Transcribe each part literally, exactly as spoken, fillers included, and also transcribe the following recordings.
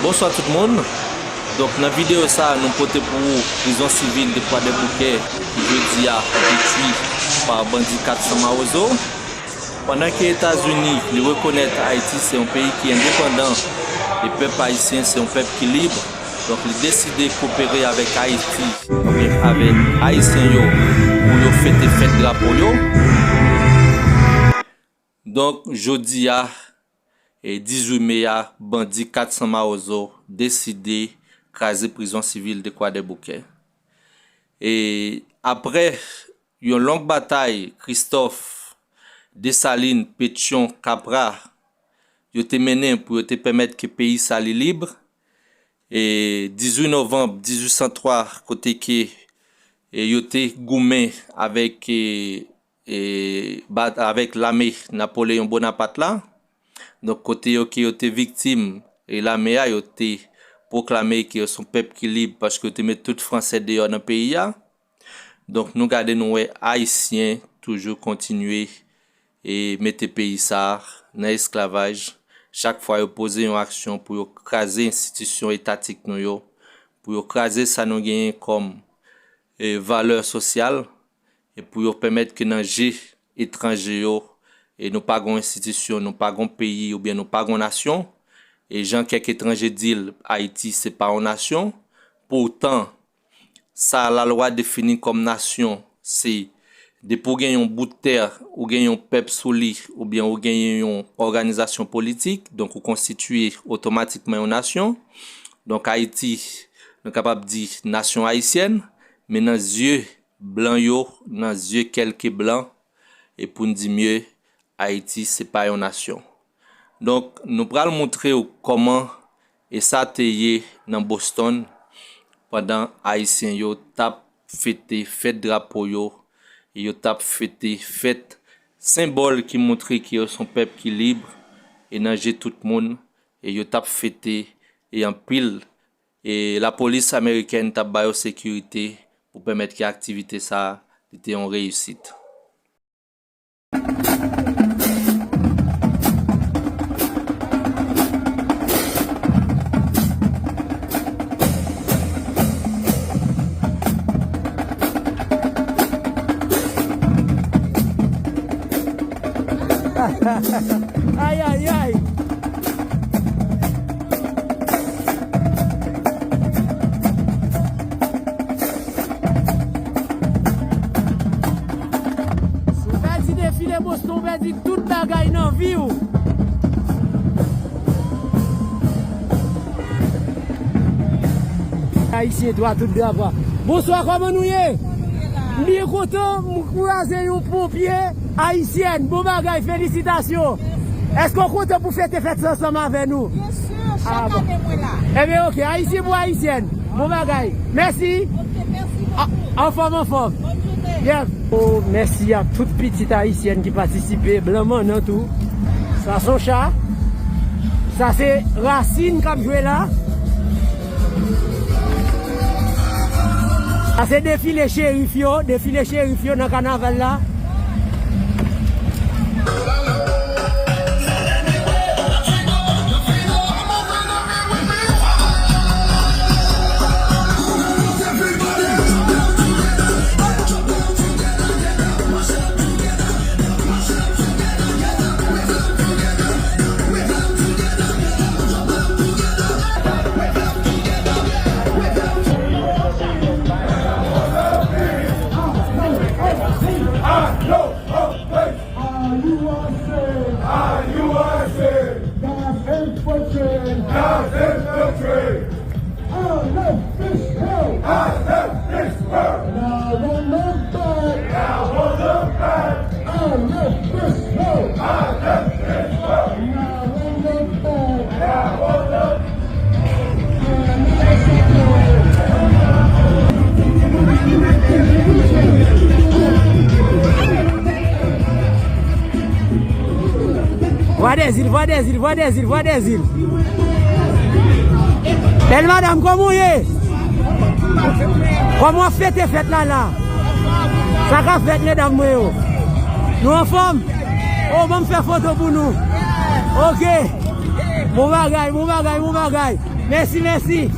Bonswa tout moun. Donk, nan videyo sa a, nou pote pou ou prizon sivil Dekwadèboukè ki jodi a detwi pa bandi kat san Mawozo. Pandan ke Etazini, li rekonèt Ayiti se yon peyi ki endepandan e pèp ayisyen se yon pèp ki lib, donk li deside kopere avèk Ayiti, oubyen avèk Ayisyen yo, pou yo fete fèt drapo yo. Donk, jodi a, e dizuit me a, bandi kat san Mawozo deside kraze prizon sivil Dekwadèboukè. E aprè yon long batay, Christophe, Desalin, Petyon, Kapra, yo te mennen pou yo te pèmèt ke peyi sa li lib. E dizuit novanm dizuit san twa, kote ke, e, yo te goumen avèk, e, e, bat-, avèk lame Napoleyon Bonapat la. Donk, kote yo ke yo te viktim, e lame a, yo te pwoklame ke yo se yon pèp ki lib paske yo te met tout Fransè deyò nan peyi a. Donk, nou gade, nou wè Ayisyen toujou kontinye e mete peyi sa a nan esklavaj. Chak fwa yo poze yon aksyon pou yo kraze enstitisyon etatik nou yo, pou yo kraze sa nou genyen kòm, e, valè sosyal, e pou yo pèmèt ke nan je etranje yo, e nou pa gon enstitisyon, nou pa gon peyi, oubyen nou pa gon nasyon. E jan kèk etranje di l, Ayiti se pa yon nasyon. Poutan, sa lalwa defini kòm nasyon, se depi w gen yon bout tè, ou gen yon pèp sou li, oubyen ou gen yon òganizasyon politik, donk ou konstitiye otomatikman yon nasyon. Donk Ayiti, nou kapab di nasyon ayisyèn, men nan zye blan yo, nan zye kèlke blan, e pou n di mye, Ayiti se pa yon nasyon. Donk, nou pral montre w kòman e sa te ye nan Boston pandan Ayisyen yo t ap fete fèt drapo yo, e yo t ap fete fèt senbòl ki montre ke yo se yon pèp ki lib e nan je tout moun, e yo t ap fete e anpil, e lapolis amerikèn t ap ba yo sekirite pou pèmèt ke aktivite sa a li te yon reyisit. Ay, ay, ay. Si w pèdi defile Boston, w pèdi tout bagay nan vi w. Ayisyen, twa tout dwa. Bonswa, kòman nou ye? M byen kontan, m kwaze yon ponpye ayisyèn. Bon bagay, felisitasyon. Èske w kontan pou fete fèt sa ansanm avè nou? Byen si, chak ane mwen la. Ebyen, oke, ayisyen pou ayisyèn. Bon bagay. Mèsi. Oke, mèsi bokou. Anfòm, anfòm. Bòn jounen. Yes. Oh, mèsi a tout pitit ayisyèn ki patisipe, blan mannan tou. Sa se yon cha. Sa se Rasin k ap jwe la. Sa se defile cherif yo, defile cherif yo nan kanaval la. Gaza infiltrate! Gaza infiltrate! Arrête this world! Arrête this world! Now on the back! Now on the back! Arrête this world! Arrête this world! Now on the back! Now on the Vwa dèzil, vwa dèzil, vwa dèzil, vwa dèzil. Bèl madanm, kòman w ye? Kòman w ap fete fèt la la? Sa k ap fèt, medam mwen yo? Nou anfòm? O, ban m fè foto pou nou. Oke. Bon bagay, bon bagay, bon bagay. Mèsi, mèsi.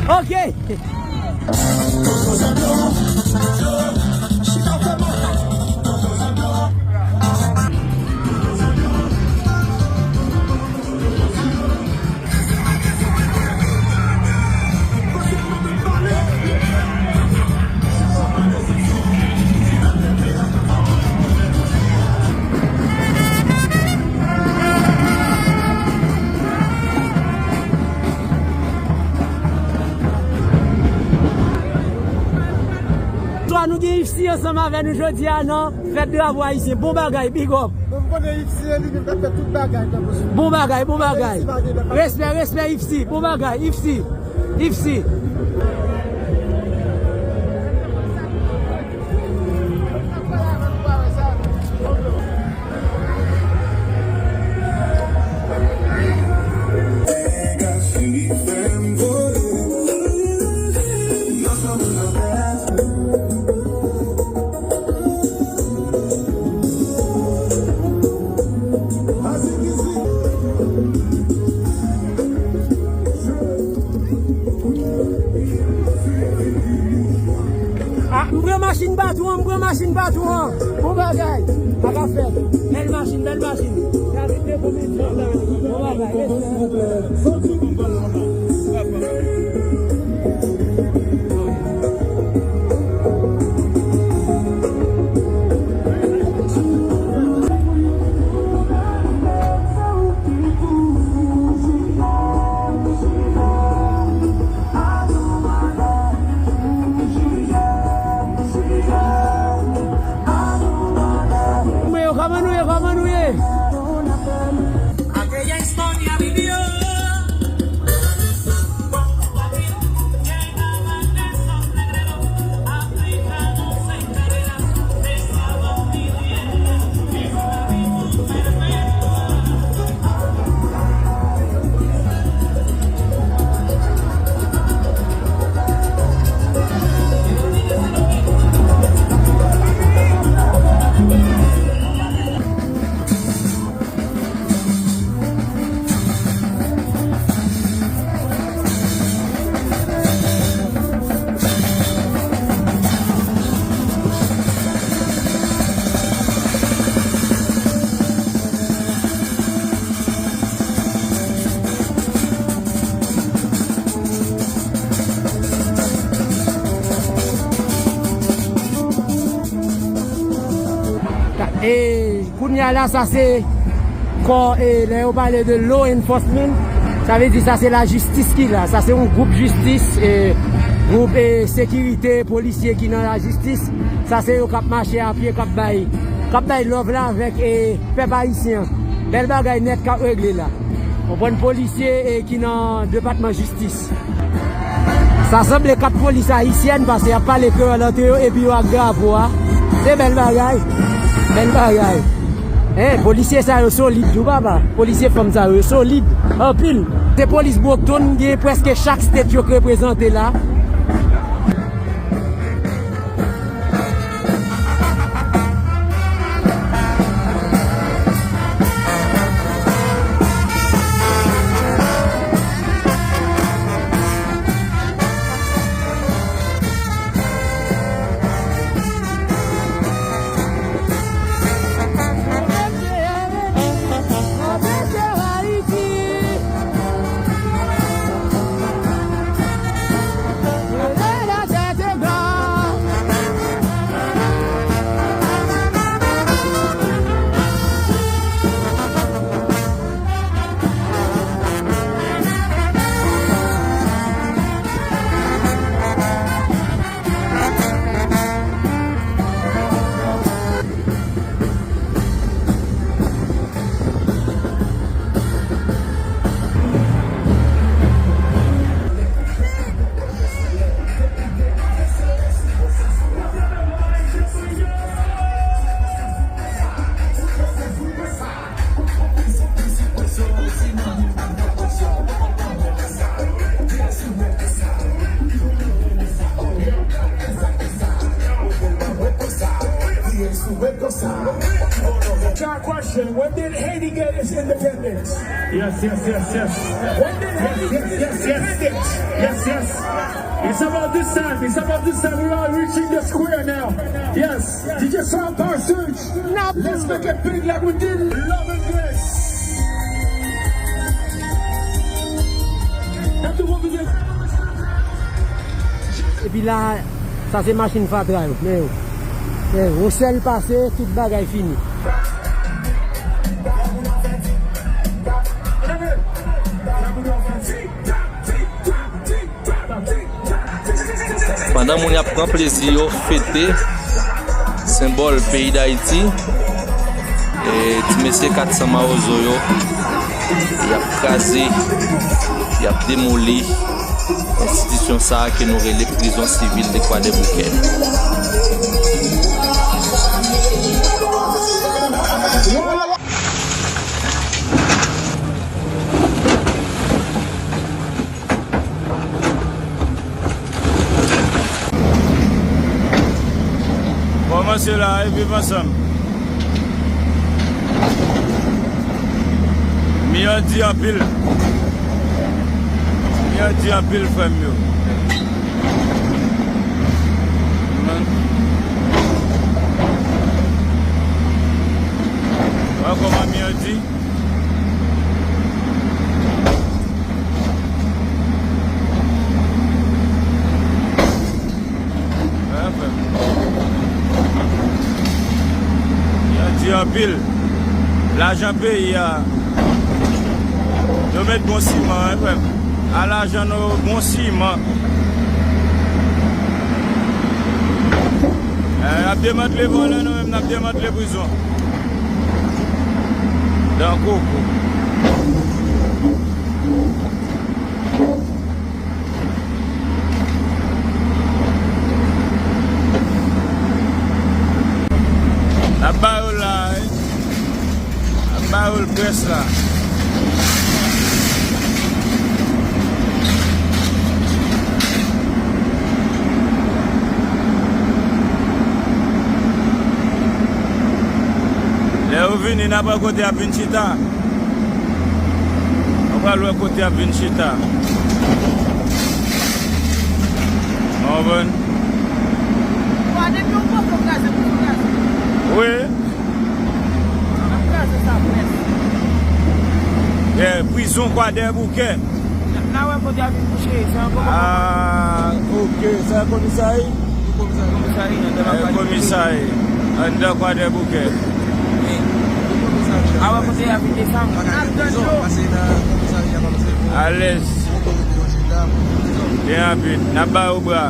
Ok. Swa nou gen Ifsi ansanm avè nou jodi a nan fèt drapo ayisyen. Bon bagay, big up. Bon, m konnen Ifsi e li menm k ap fè tout bagay nan Boston. Bon bagay, bon bagay. Respè, respè Ifsi. Bon bagay, Ifsi. Ifsi. Ah, m pran machin patwon an, m pran machin patwon an. Bon bagay. Sa ka fèt. Bèl machin, bèl machin. Bon bagay. Mwen yo, kòman nou ye, kòman nou ye? E kounye a la, sa se kò, e lè yo pale de law enforcement, sa vle di sa se lajistis ki la. Sa se yon gwoup jistis, e gwoup, e sekirite, polisye ki nan lajistis. Sa se yo k ap mache a pye, k ap bay, k ap bay love la avèk, e pèp ayisyen an. Bèl bagay nèt k ap regle la. Konprann polisye, e ki nan depatman jistis. Sa sanble kat polis ayisyèn, paske y ap pale kreyòl antre yo, epi yo ak drapo a. Se bèl bagay. Bèl bagay. Hein, polisye sa yo solid tou, papa. Polisye fanm sa yo, yo solid. Anpil. Se polis Brockton, gen prèske chak state yo k reprezante la. When did Haiti get its independence? Yes, yes, yes, yes. When did Haiti get its independence? Yes, yes, yes, yes. It's about this time. It's about this time. We are reaching the square now. Yes. D J Sound Power Surge. Let's make it big like we did Love and Grace. Epi la, sa se machin fatra yo. Men yo. Men yo. Yon sèl pase, tout bagay fini. Pandan moun y ap pran plezi yo fete senbòl peyi Dayiti, e ti mesye kat san mawozo yo, y ap kraze, y ap demoli enstitisyon sa a ke nou rele prizon sivil de Kwadèboukè. Kòman sila e viv ansanm? Miyò di anpil. Miyò di anpil, frè m yo. Wè kòman miyò di. Miyò di anpil. Lajan peyi a. Yo met bon siman, wi, frè m. A lajan nou bon siman. Eh, n ap demantle vòlè, nou menm n ap demantle prizon. Dan koko. N ap ba yo la, wi. N ap ba yo l près la. Lè yo vini, n ap wè kote y ap vin chita. Nou pral wè kote y ap vin chita. Mwen konprann. Wi. Ap kraze sa près. Yeah, prizon Kwadèboukè. N a wè kote y ap vin kouche, se ankò. Ah, ok, se komisari? Komisari, komisari, anndan Kwadèboukè. A wè kote y ap vin desann. Alèz. Byen rapid. N ap ba yo bra.